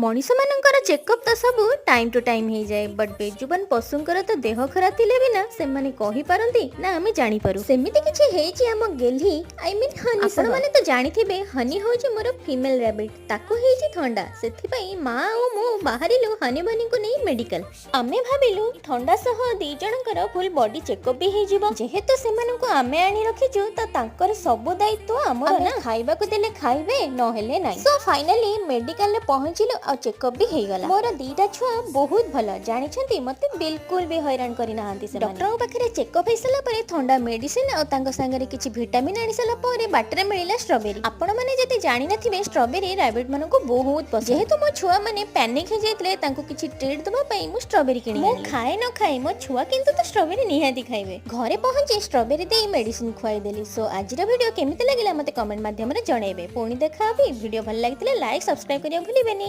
ମଣିଷମାନଙ୍କର ଚେକଅପ୍ ତ ସବୁ ଟାଇମ୍ ଟୁ ଟାଇମ୍ ହେଇଯାଏ, ବଟ୍ ବେଜୁବାନ ପଶୁଙ୍କର ତ ଦେହ ଖରାପ ଥିଲେ ବି ନା ସେମାନେ କହିପାରନ୍ତି ନା ଆମେ ଜାଣିପାରୁ। ସେମିତି କିଛି ହେଇଛି ଆମ ଗେହ୍ଲି, I mean honey. ଆପଣମାନେ ତ ଜାଣିଥିବେ, ହନି ହଉଛି ମୋର ଫିମେଲ ରାବିଟ୍। ତାକୁ ହେଇଛି ଥଣ୍ଡା। ସେଥିପାଇଁ ମା ଆଉ ମୁଁ ବାହାରିଲୁ ହନି ବନିଙ୍କୁ ନେଇ ମେଡିକାଲ। ଆମେ ଭାବିଲୁ ଥଣ୍ଡା ସହ ଦି ଜଣଙ୍କର ଫୁଲ୍ ବଡି ଚେକଅପ୍ ବି ହେଇଯିବ। ଯେହେତୁ ସେମାନଙ୍କୁ ଆମେ ଆଣି ରଖିଛୁ, ତ ତାଙ୍କର ସବୁ ଦାୟିତ୍ୱ ଆମର ନା। ଖାଇବାକୁ ଦେଲେ ଖାଇବେ, ନହେଲେ ନାହିଁ। ସୋ ଫାଇନାଲି ମେଡିକାଲରେ ପହଞ୍ଚିଲୁ ଆଉ ଚେକଅପ୍ ବି ହେଇଗଲା। ମୋର ଦିଟା ଛୁଆ ବହୁତ ଭଲ, ଜାଣିଛନ୍ତି, ମତେ ବିଲକୁଲ ବି ହଇରାଣ କରିନାହାନ୍ତି ସେମାନେ। ଡକ୍ଟରଙ୍କ ପାଖରେ ଚେକଅପ୍ ହେଇସାରିଲା ପରେ ଥଣ୍ଡା ମେଡିସିନ ଆଉ ତାଙ୍କ ସାଙ୍ଗରେ କିଛି ଭିଟାମିନ୍ ଆଣି ସାରିଲା ପରେ ବାଟରେ ମିଳିଲା ଷ୍ଟ୍ରବେରୀ। ଆପଣମାନେ ଯଦି ଜାଣିନଥିବେ, ଷ୍ଟ୍ରବେରୀ ରାବିଟ୍ ମାନଙ୍କୁ ବହୁତ ପସନ୍ଦ। ଯେହେତୁ ମୋ ଛୁଆ ମାନେ ପ୍ୟାନିକ ହେଇଯାଇଥିଲେ, ତାଙ୍କୁ କିଛି ଟ୍ରିଟ୍ ଦେବା ପାଇଁ ମୁଁ ଷ୍ଟ୍ରବେରୀ କିଣି, ମୁଁ ଖାଏ ନ ଖାଏ, ମୋ ଛୁଆ କିନ୍ତୁ ତ ଷ୍ଟ୍ରବେରୀ ନିହାତି ଖାଇବେ। ଘରେ ପହଞ୍ଚି ଷ୍ଟ୍ରବେରୀ ଦେଇ ମେଡିସିନ ଖୁଆଇଦେଲି। ସୋ ଆଜିର ଭିଡ଼ିଓ କେମିତି ଲାଗିଲା, ମତେ କମେଣ୍ଟ ମାଧ୍ୟମରେ ଜଣେଇବେ। ପୁଣି ଦେଖା ହବି। ଭିଡ଼ିଓ ଭଲ ଲାଗିଥିଲେ ଲାଇକ୍, ସବସ୍କ୍ରାଇବ କରିବାକୁ ଭୁଲିବେନି।